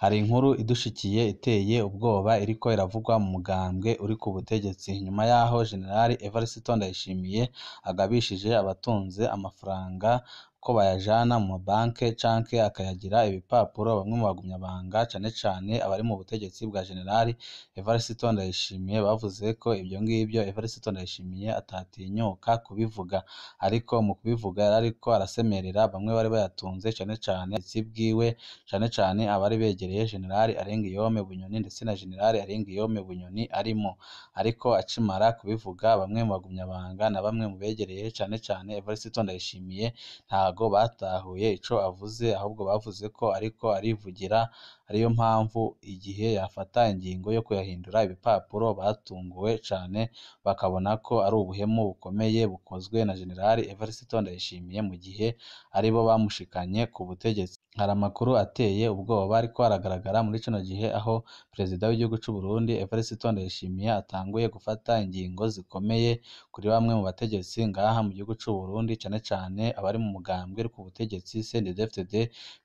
Hari inkuru idushikiye iteye ubwoba iriko iravugwa mu mugambwe uri ku butegetsi, nyuma yaho General Evariste Ndayishimiye agabishije abatunze amafaranga ko bayajana mu mabanke canke akayagira ibipapuro. Bamwe mu bagumyabanga cane cane abari mu butegetsi bwa General Evariste Ndayishimiye bavuze ko ivyo ngivyo Evariste Ndayishimiye atatinyuka kubivuga, ariko mu kubivuga yarariko arasemerera bamwe bari bayatunze cane cane bwiwe, cane cane abari begereye General Arengiyome Bunyoni ndetse na General Arengiyome Bunyoni arimo. Ariko akimara kubivuga, bamwe mu bagumyabanga na bamwe mu begereye cane cane Evariste Ndayishimiye ntago batahuye ico avuze, ahubwo bavuze ko ariko arivugira, ariyo mpamvu igihe yafata ingingo yo kuyahindura ibipapuro batunguwe cane, bakabona ko ari ubuhemu bukomeye bukozwe na General Evariste Ndayishimiye mu gihe aribo bamushikanye ku butegetsi. Hari amakuru ateye ubwoba ariko aragaragara muri kino gihe, aho perezida w'igihugu c'u Burundi Evariste Ndayishimiye atanguye gufata ingingo zikomeye kuri bamwe mu bategetsi ngaha mu gihugu c'u Burundi, cane cane abari mu mugambwe uri ku butegetsi CNDD-FDD.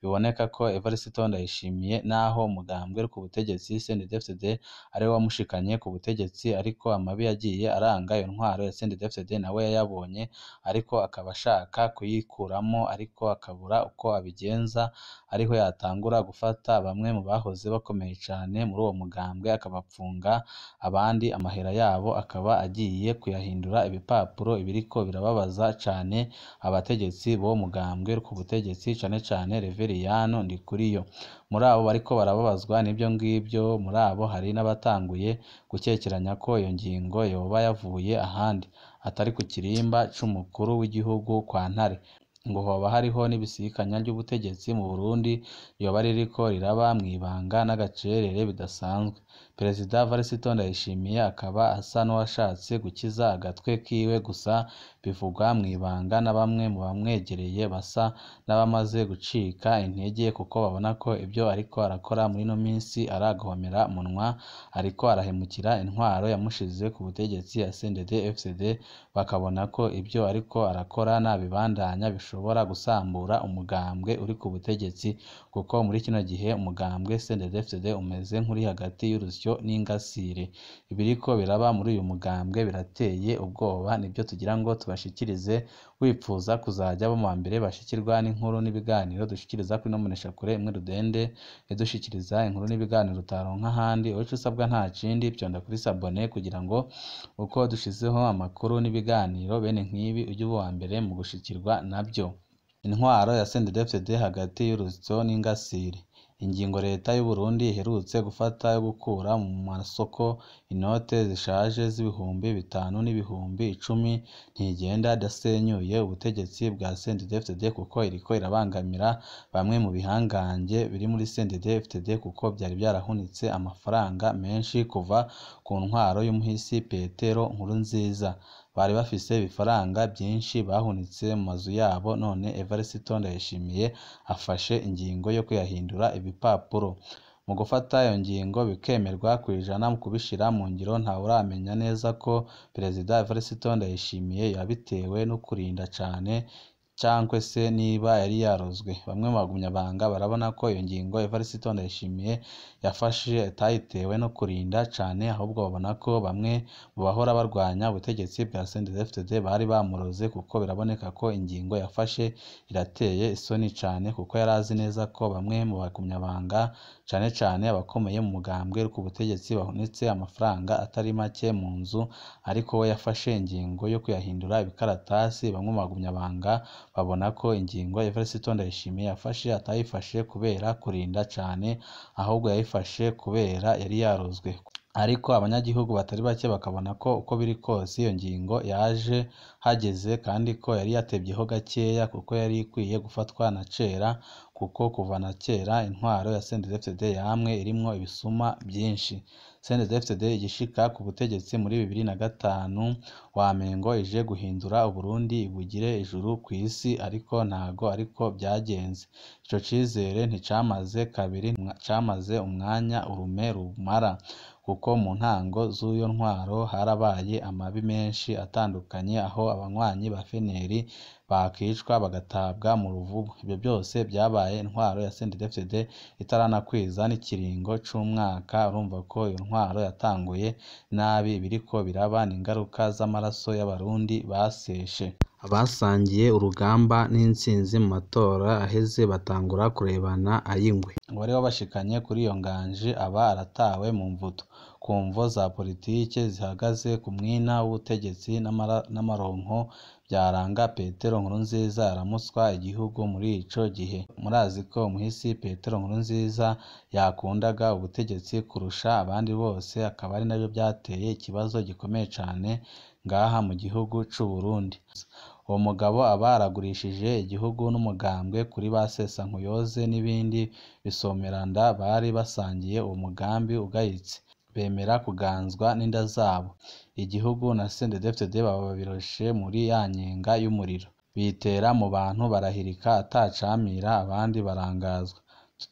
Biboneka ko Evariste Ndayishimiye naho umugambwe uri ku butegetsi CNDD-FDD ariwe wamushikanye ku butegetsi, ariko amabi yagiye aranga iyo ntwaro ya CNDD-FDD nawe yayabonye, ariko akaba ashaka kuyikuramo ariko akabura uko abigenza, ariho yatangura gufata bamwe mu bahoze bakomeye cane muri uwo mugambwe akabapfunga, abandi amahera yabo akaba agiye kuyahindura ibipapuro. Ibiriko birababaza cane abategetsi b'uwo mugambwe ku butegetsi, cane cane Reveriyano Ndikuriyo. Muri abo bariko barababazwa n'ivyo ngivyo, muri abo hari n'abatanguye gukekeranya ko iyo ngingo yoba yavuye ahandi atari ku kirimba c'umukuru w'igihugu kwa Ntare, ngo hoba hariho n'ibisikanya ry'ubutegetsi mu Burundi ryoba ririko riraba mw'ibanga n'agacerere bidasanzwe. Perezida Evariste Ndayishimiye akaba asa n'uwashatse gukiza agatwe kiwe, gusa bivugwa mw'ibanga na bamwe mu bamwegereye basa n'abamaze gucika intege, kuko babona ko ivyo ariko arakora muri ino minsi aragahomera munwa, ariko arahemukira intwaro yamushize ku butegetsi ya CNDD-FDD, bakabona ko ivyo ariko arakora nabibandanya bishobora gusambura umugambwe uri ku butegetsi, kuko muri kino gihe umugambwe CNDD-FDD umeze nk'uri hagati y'urusyo n'ingasire. Ibiriko biraba muri uyu mugambwe birateye ubwoba, nibyo tugira ngo tubashikirize. Wipfuza kuzaja abo mu mbere bashikirwa n'inkuru n'ibiganiro dushikiriza kuri ino mboneshakure imwe rudende idushikiriza inkuru n'ibiganiro utaronka ahandi, ico usabwa nta kindi, fyonda kuri sabone kugira ngo uko dushizeho amakuru n'ibiganiro bene nk'ibi ujye uba uwa mbere mu gushikirwa nabyo. Intwaro ya CNDD-FDD hagati y'urusyo n'ingasire. Ingingo leta y'u Burundi iherutse gufata yo gukura mu masoko inote zishaje z'ibihumbi 5 n'ibihumbi 10 ntigenda idasenyuye ubutegetsi bwa CNDD-FDD, kuko iriko irabangamira bamwe mu bihangange biri muri CNDD-FDD, kuko vyari vyarahunitse amafaranga menshi kuva ku ntwaro y'umuhisi Petero Nkurunziza. Bari bafise ibifaranga vyinshi bahunitse mu mazu yabo, none Evariste Ndayishimiye afashe ingingo yo kuyahindura ibipapuro. Mu gufata iyo ngingo bikemerwa kw'ijana, mu kubishira mu ngiro ntawuramenya neza ko Perezida Evariste Ndayishimiye yabitewe no kurinda cane cankwe se niba yari yarozwe. Bamwe mu bagumyabanga barabona ko iyo ngingo Evariste Ndayishimiye yafashe atayitewe no kurinda cane, ahubwo babona ko bamwe mu bahora barwanya ubutegetsi bwa CNDD-FDD bari bamuroze, kuko biraboneka ko ingingo yafashe irateye isoni cane, kuko yarazi neza ko bamwe mu bagumyabanga cane cane abakomeye mu mugambwe ku butegetsi bahunitse amafaranga atari make mu nzu, ariko we yafashe ingingo yo kuyahindura ibikaratasi. Bamwe mu bagumyabanga babona ko ingingo Evariste Ndayishimiye yafashe atayifashe kubera kurinda cane, ahubwo yayifashe kubera yari yarozwe. Ariko abanyagihugu batari bake bakabona ko uko biri kose iyo ngingo yaje hageze, kandi ko yari yatevyeho gakeya, kuko yari ikwiye gufatwa na kera, kuko kuva na kera intwaro ya CNDD-FDD yamwe irimwo ibisuma vyinshi. CNDD-FDD igishika ku butegetsi muri 2005 wamengo ije guhindura Uburundi ibugire ijuru kw'isi, ariko ntago ariko vyagenze. Ico cizere nticamaze kabiri, camaze umwanya urume rumara. Kuko mu ntango z'uyo ntwaro harabaye amabi menshi atandukanye, aho abanywanyi ba FNL bakicwa bagatabwa mu ruvubu. Ivyo byose byabaye intwaro ya CNDD-FDD itaranakwiza n'ikiringo c'umwaka. Urumva ko iyo ntwaro yatanguye nabi, ibiriko biraba ni ingaruka z'amaraso y'abarundi baseshe. Abasangiye urugamba n'intsinzi mu matora aheze batangura kurebana ay'ingwe. Uwari wabashikanye kuri iyo nganji aba aratawe mu mvuto ku mvo za politike zihagaze ku mwina w'ubutegetsi n'amaronko vyaranga Petero Nkurunziza aramutswa igihugu muri ico gihe. Murazi ko umuhisi Petero Nkurunziza yakundaga ubutegetsi kurusha abandi bose, akaba ari navyo vyateye ikibazo gikomeye cane ngaha mu gihugu c'Uburundi. Uwo mugabo aba aragurishije igihugu n'umugambwe kuri ba Sesankuyoze n'ibindi bisomeranda bari basangiye uwo mugambi ugayitse, bemera kuganzwa n'inda zabo. Igihugu na CNDD-FDD baba babiroshe muri ya nyenga y'umuriro, bitera mu bantu barahirika atacamira, abandi barangazwa,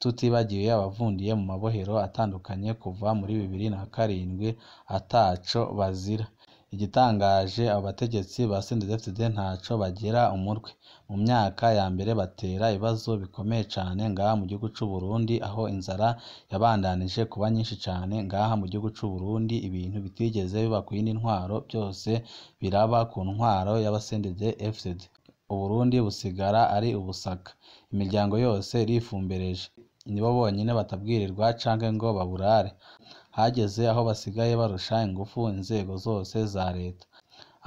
tutibagiwe abavundiye mu mabohero atandukanye kuva muri 2007 ataco bazira. Igitangaje, abo bategetsi ba CNDD-FDD ntaco bagira umutwe. Mu myaka ya mbere batera ibibazo bikomeye cane ngaha mu gihugu c'Uburundi, aho inzara yabandanije kuba nyinshi cane ngaha mu gihugu c'Uburundi, ibintu bitigeze biba ku yindi ntwaro byose biraba ku ntwaro y'aba CNDD-FDD. Uburundi busigara ari ubusaka, imiryango yose irifumbereje, nibo bonyene batabwirirwa canke ngo baburare. Hageze aho basigaye barusha ingufu inzego zose za leta.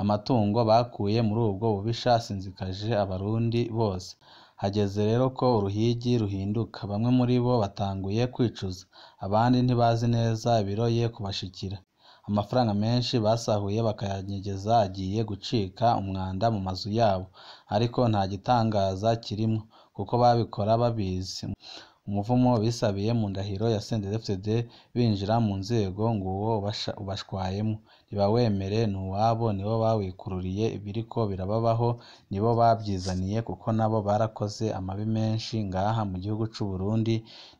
Amatungo bakuye muri ubwo bubisha asinzikaje abarundi bose. Hageze rero ko uruhigi ruhinduka, bamwe muri bo batanguye kwicuza, abandi ntibazi neza ibiroye kubashikira. Amafaranga menshi basahuye bakayanyegeza agiye gucika umwanda mu mazu yabo, ariko nta gitangaza kirimwo kuko babikora babizi. Umuvumo bisabiye mu ndahiro ya CNDD-FDD binjira mu nzego nguwo ubashwayemwo, ntibawemere ni uwabo, nibo bawikururiye, ibiriko birababaho nibo bavyizaniye, kuko nabo barakoze amabi menshi ngaha mu gihugu c'Uburundi.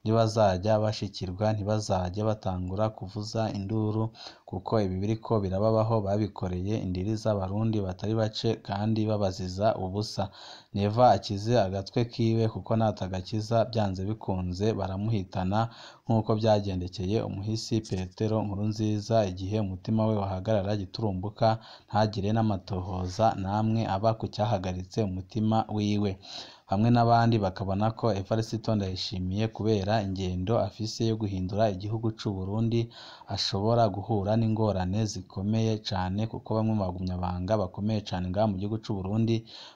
Nibazajya bashikirwa ntibazajye batangura kuvuza induru, kuko ibi biriko birababaho babikoreye indiri z'abarundi batari bake kandi babaziza ubusa. Neva akize agatwe kiwe, kuko natagakiza vyanze bikunze baramuhitana nk'uko vyagendekeye umuhisi Petero Nkurunziza igihe umutima we wahagarara giturumbuka ntagire n'amatohoza namwe aba ku cyahagaritse umutima wiwe. Bamwe n'abandi bakabona ko Evariste Ndayishimiye kubera ingendo afise yo guhindura igihugu c'Uburundi ashobora guhura n'ingorane zikomeye cane, kuko bamwe mu bagumyabanga bakomeye cane ngaha mu gihugu c'Uburundi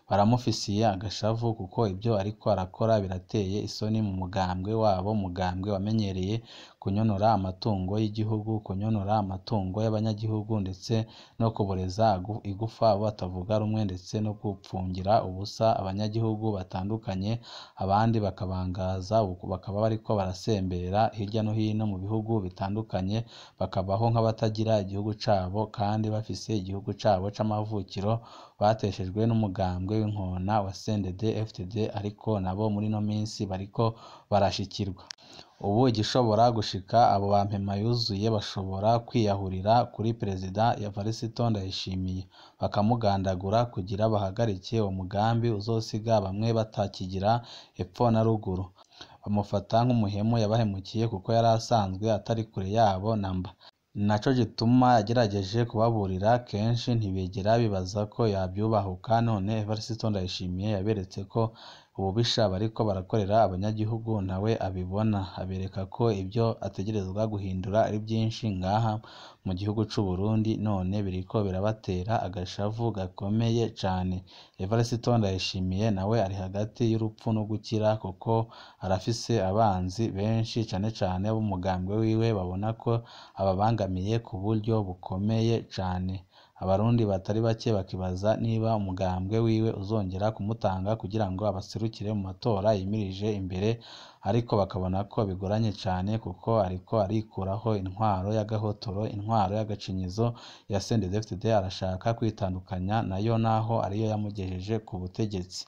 baramufisiye agashavu, kuko ivyo ariko arakora birateye isoni mu mugambwe wabo, umugambwe wamenyereye kunyonora amatungo y'igihugu, kunyonora amatungo y'abanyagihugu, ndetse no kuboreza igufa abo batavuga rumwe, ndetse no gupfungira ubusa abanyagihugu batandukanye, abandi bakabangaza, bakaba bariko barasembera hirya no hino mu bihugu bitandukanye, bakabaho nk'abatagira igihugu cabo kandi bafise igihugu cabo c'amavukiro bateshejwe n'umugambwe w'inkona wa CNDD-FDD, ariko nabo muri ino minsi bariko barashikirwa. Ubu igishobora gushika abo bampema yuzuye bashobora kwiyahurira kuri Perezida Evariste Ndayishimiye bakamugandagura kugira bahagarike uwo mugambi uzosiga bamwe batakigira epfo na ruguru. Bamufata nk'umuhemu yabahemukiye kuko yari asanzwe atari kure yabo namba. Ni naco gituma yagerageje kubaburira kenshi ntibigera bibaza ko yavyubahuka, none Evariste Ndayishimiye yaberetse ko ububisha bariko barakorera abanyagihugu nawe abibona, abereka ko ivyo ategerezwa guhindura ari vyinshi ngaha mu gihugu c'Uburundi, none biriko birabatera agashavu gakomeye cane. Evariste Ndayishimiye nawe ari hagati y'urupfu no gukira, kuko arafise abanzi benshi cane cane b'umugambwe wiwe babona ko ababangamiye ku buryo bukomeye cane. Abarundi batari bake bakibaza niba umugambwe wiwe uzongera kumutanga kugira ngo abaserukire mu matora yimirije imbere, ariko bakabona ko bigoranye cane kuko ariko arikuraho intwaro y'agahotoro, intwaro y'agacinyizo ya CNDD-FDD, arashaka kwitandukanya nayo naho ariyo yamugejeje ku butegetsi.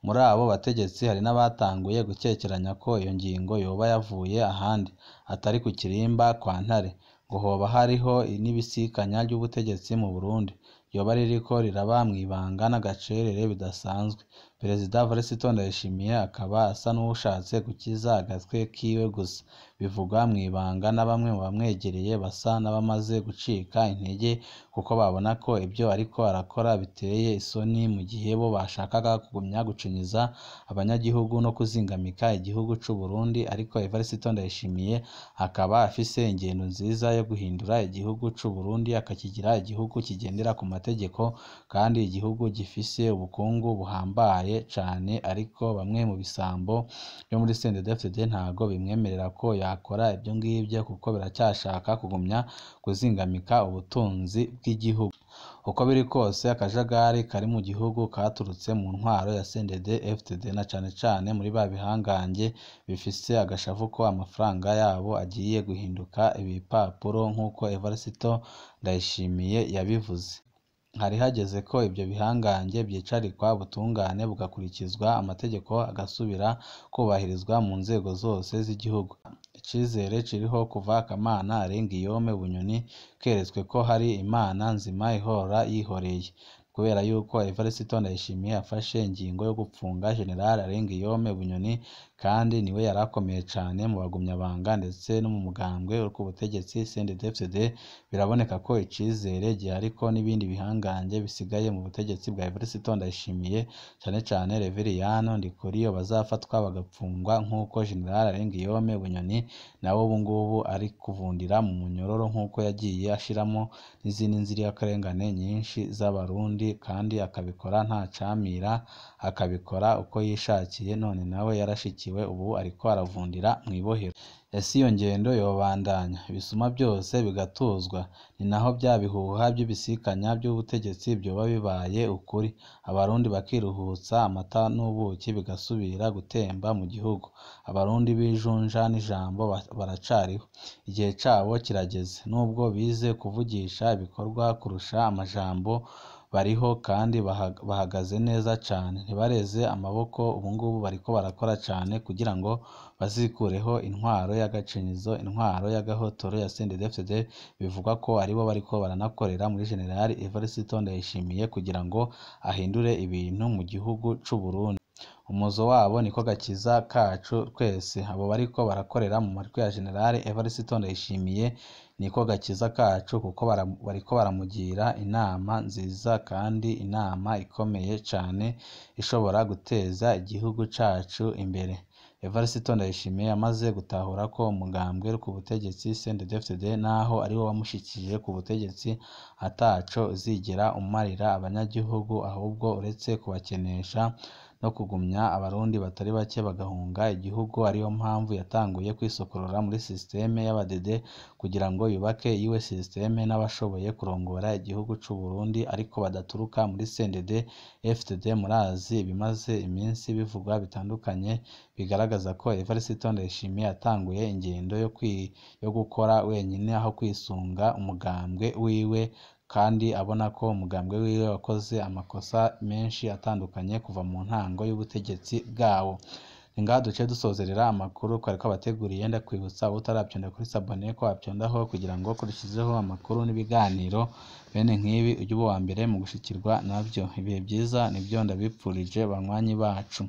Muri abo bategetsi hari n'abatanguye gukekeranya ko iyo ngingo yoba yavuye ahandi atari ku kirimba kwa Ntare, Ngo hoba hariho n'ibisikanya ry'ubutegetsi mu Burundi ryoba ririko riraba mw'ibanga n'agacerere bidasanzwe. Perezida Evariste Ndayishimiye akaba asa n'uwushatse gukiza agatwe kiwe gusa, bivugwa mw'ibanga na bamwe mu bamwegereye basa n'abamaze gucika intege kuko babona ko ibyo ariko arakora biteye isoni, mu gihe bo bashakaga kugumya gucinyiza abanyagihugu no kuzingamika igihugu c'u Burundi. Ariko Evariste Ndayishimiye akaba afise ingendo nziza yo guhindura igihugu c'u Burundi akakigira igihugu kigendera ku mategeko kandi igihugu gifise ubukungu buhambaye cane. Ariko bamwe mu bisambo byo muri CNDD-FDD ntago bimwemerera ko yakora ibyo ngibyo kuko biracyashaka kugumya kuzingamika ubutunzi bw'igihugu. Uko biri kose akajagari kari mu gihugu katurutse mu ntwaro ya CNDD-FDD na cane cane muri ba bihangange bifise agashavu ko amafaranga yabo agiye guhinduka ibipapuro nk'uko Evariste Ndayishimiye yabivuze. Hari hageze ko ibyo bihangange vyicarikwa, ubutungane bugakurikizwa, amategeko agasubira kubahirizwa mu nzego zose z'igihugu. Icizere kiriho kuva Kamana Alain-Guillaume Bunyoni keretswe ko hari Imana nzima ihora yihoreye, kubera yuko Evariste Ndayishimiye afashe ingingo yo gupfunga General Alain-Guillaume Bunyoni, kandi niwe yarakomeye cane mu bagumyabanga ndetse no mu mugambwe uri ku butegetsi CNDD-FDD. Biraboneka ko icizere gihari ko n'ibindi bihangange bisigaye mu butegetsi bwa Evariste Ndayishimiye, cane cane Reveriyano Ndikuriyo, bazafatwa bagapfungwa nk'uko General Alain-Guillaume Bunyoni nawe ubungubu ari kuvundira mu munyororo nk'uko yagiye ashiramo n'izindi nzirakarengane nyinshi z'Abarundi, kandi akabikora nta camira, akabikora uko yishakiye. None nawe yarashikiwe, ubu ariko aravundira mw'ibohero. Ese iyo ngendo yobandanya ibisuma byose bigatuzwa? Ni naho bya bihuha by'ibisikanya by'ubutegetsi vyoba bibaye ukuri, Abarundi bakiruhutsa, amata n'ubuki bigasubira gutemba mu gihugu. Abarundi b'ijunja n'ijambo baracariho, igihe cabo kirageze. Nubwo bize kuvugisha ibikorwa kurusha amajambo, bariho kandi bahagaze neza cane, ntibareze amaboko. Ubungubu bariko barakora cane kugira ngo bazikureho intwaro y'agacinyizo, intwaro y'agahotoro ya CNDD-FDD, bivugwa ko aribo bariko baranakorera muri General Evariste Ndayishimiye kugira ngo ahindure ibintu mu gihugu c'u Burundi. Umuzo wabo niko gakiza kacu twese. Abo bariko barakorera mu matwi ya General Evariste Ndayishimiye niko gakiza kacu, kuko bariko baramugira inama nziza kandi inama ikomeye cane ishobora guteza igihugu cacu imbere. Evariste Ndayishimiye amaze gutahura ko umugambwe uri ku butegetsi CNDD-FDD, naho ariwo wamushikije ku butegetsi, ataco uzigera umarira abanyagihugu, ahubwo uretse kubakenesha no kugumya Abarundi batari bake bagahunga igihugu. Ariyo mpamvu yatanguye kwisokorora muri systeme y'abadede kugira ngo yubake iyiwe systeme n'abashoboye kurongora igihugu c'u Burundi ariko badaturuka muri CNDD-FDD. Murazi ibimaze iminsi bivugwa bitandukanye bigaragaza ko Evariste Ndayishimiye yatanguye ingendo yo gukora wenyine aho kwisunga umugambwe wiwe, kandi abona ko umugambwe wiwe wakoze amakosa menshi atandukanye kuva mu ntango y'ubutegetsi bwawo. Ni ngaha duce dusozerera amakuru twari twabateguriye. Ndakwibutsa utaravyonda kuri sabone ko wavyondaho kugira ngo kurushizeho amakuru n'ibiganiro bene nk'ibi ujye uba uwa mbere mu gushikirwa navyo. Ibihe vyiza nivyo ndabipfurije banywanyi bacu.